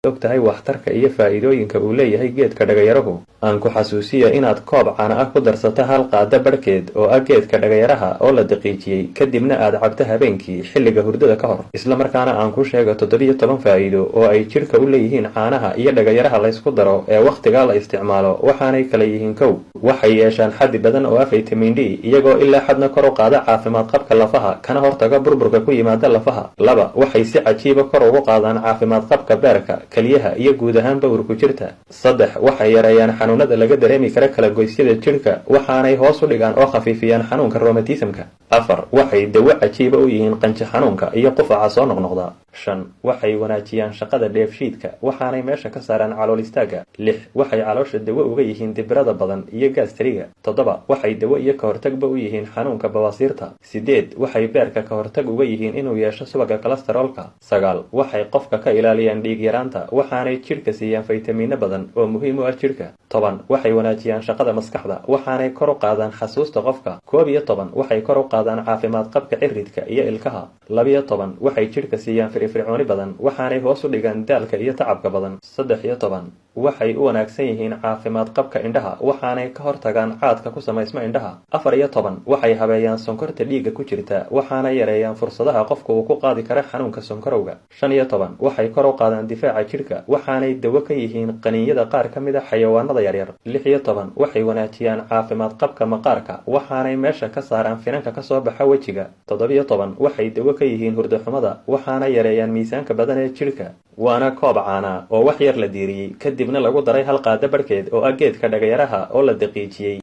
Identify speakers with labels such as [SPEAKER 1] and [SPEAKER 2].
[SPEAKER 1] Og tahay waxtarka iyo faa'iidooyinka uu leeyahay geedka dhagayaruhu? Aan ku xasuusiya inaad koob caano ah ku darsato hal qaado barhkeed oo ah geedka dhagayaraha oo la daqiijiyey, kadibna aad cabto habeenkii xilliga hurdada ka hor. Isla markaana aan ku sheego 17 faa'iido oo ay jidhka u leeyihiin caanaha iyo dhagayaraha laysku daro ee wakhtigaa la isticmaalo, waxaanay kala yihiin: 1, waxay yeeshaan xaddi badan oo ah vitamin D, iyagoo ilaa xadna kor u qaada caafimaad qabka lafaha, kana hortaga burburka ku yimaada lafaha. 2, waxay si cajiiba kor ugu qaadaan caafimaad qabka beerka, keliyaha iyo guud ahaan bawrku jirta. 3, waxay yareeyaan xanuunada laga dareemi kara kala goysyada jidhka, waxaanay hoos u dhigaan oo khafiifiyaan xanuunka romatismka. 4, waxay dawo cajiiba u yihiin qanjo xanuunka iyo qufaca soo noqnoqda. 5, waxay wanaajiyaan shaqada dheefshiidka, waxaanay meesha ka saaraan calool istaagga. 6, waxay caloosha dawo uga yihiin dibirada badan iyo gaastariga. 7, waxay dawo iyo kahortagba u yihiin xanuunka bawaasiirta. 8, waxay beerka kahortag uga yihiin inuu yeesho subaga kolestaroolka. 9, waxay qofka ka ilaaliyaan dhiig yaraanta, waxaanay jidhka siiyaan faytamiino badan oo muhiim u ah jidhka. 10, waxay wanaajiyaan shaqada maskaxda, waxaanay kor u qaadaan xasuusta qofka. 11, waxay kor u qaadaan caafimaad qabka ciridka iyo ilkaha. 12, waxay jidhka siiyaan firfircooni badan, waxaanay hoos u dhigaan daalka iyo tacabka badan. 13, waxay u wanaagsan yihiin caafimaad qabka indhaha, waxaanay ka hortagaan caadka ku samaysma indhaha. 14, waxay habeeyaan sonkorta dhiigga ku jirta, waxaana yareeyaan fursadaha qofka uu ku qaadi kara xanuunka sonkorowga. 15, waxay kor u qaadaan difaaca jidhka, waxaanay dawo ka yihiin qaniinyada qaar ka mid a xayawaanada yaryar. 16, waxay wanaajiyaan caafimaad qabka maqaarka, waxaanay meesha ka saaraan finanka kasoo baxa wejiga. 17, waxay dawo ka yihiin hurdaxumada, waxaana yareeyaan miisaanka badan ee jidhka. Waana koob caana oo wax yar la diiriyey, kadibna lagu daray hal qaado barhkeed oo ah geedka dhagayaraha oo la daqiijiyey.